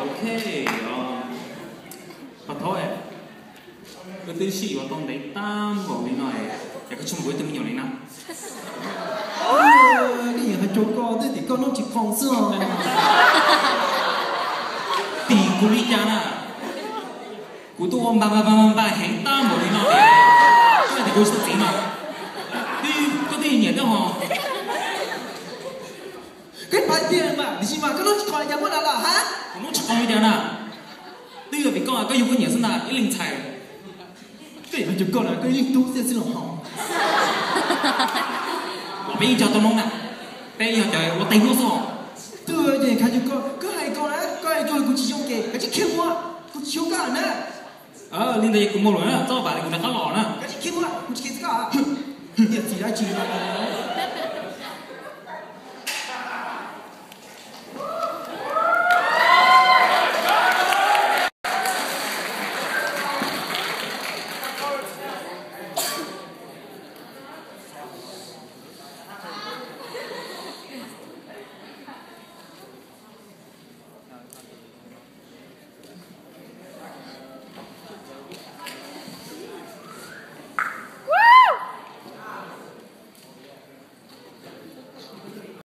Ok, pab thov, koj twb sib yuav tau ntev tag npaum li no, es koj tsis mus ua ib tug me nyuam li na. Koj nyiam hais rau koj tej tim koj noj tsis qau xwb os. Tim kuv li cas na? Kuv tuaj ua npa npa npa npa heev tag npaum li no tias koj hais tias kuv tsis tau txiv no. Twb koj twb nyiam thiab hos. Koj pab tiag mas, tiam sis mas koj noj tsis qau li cas muab na los hab? Kuv noj tsis qau li cas na? Twb yog vim koj, koj yug koj nyiam xwb ntag ib leeg ntxhais. Koj yeej hais rau koj na, koj yeej tub xwb los hauv. Los peb yeej cog tau noob na, peb yog cov ua teg luaj xwb os. Twb yeej hais rau koj, koj hais koj na, koj hais koj kuv tsis zoo ces koj tsis khiav ua, kuv tsis xyuas koj na. Li ntawd kuv mus lawm na, txhob vam li kuv rov qab los na. Koj tsis khiav ua, kuv tsis khiav txog koj. Niam txiv dab tsi no.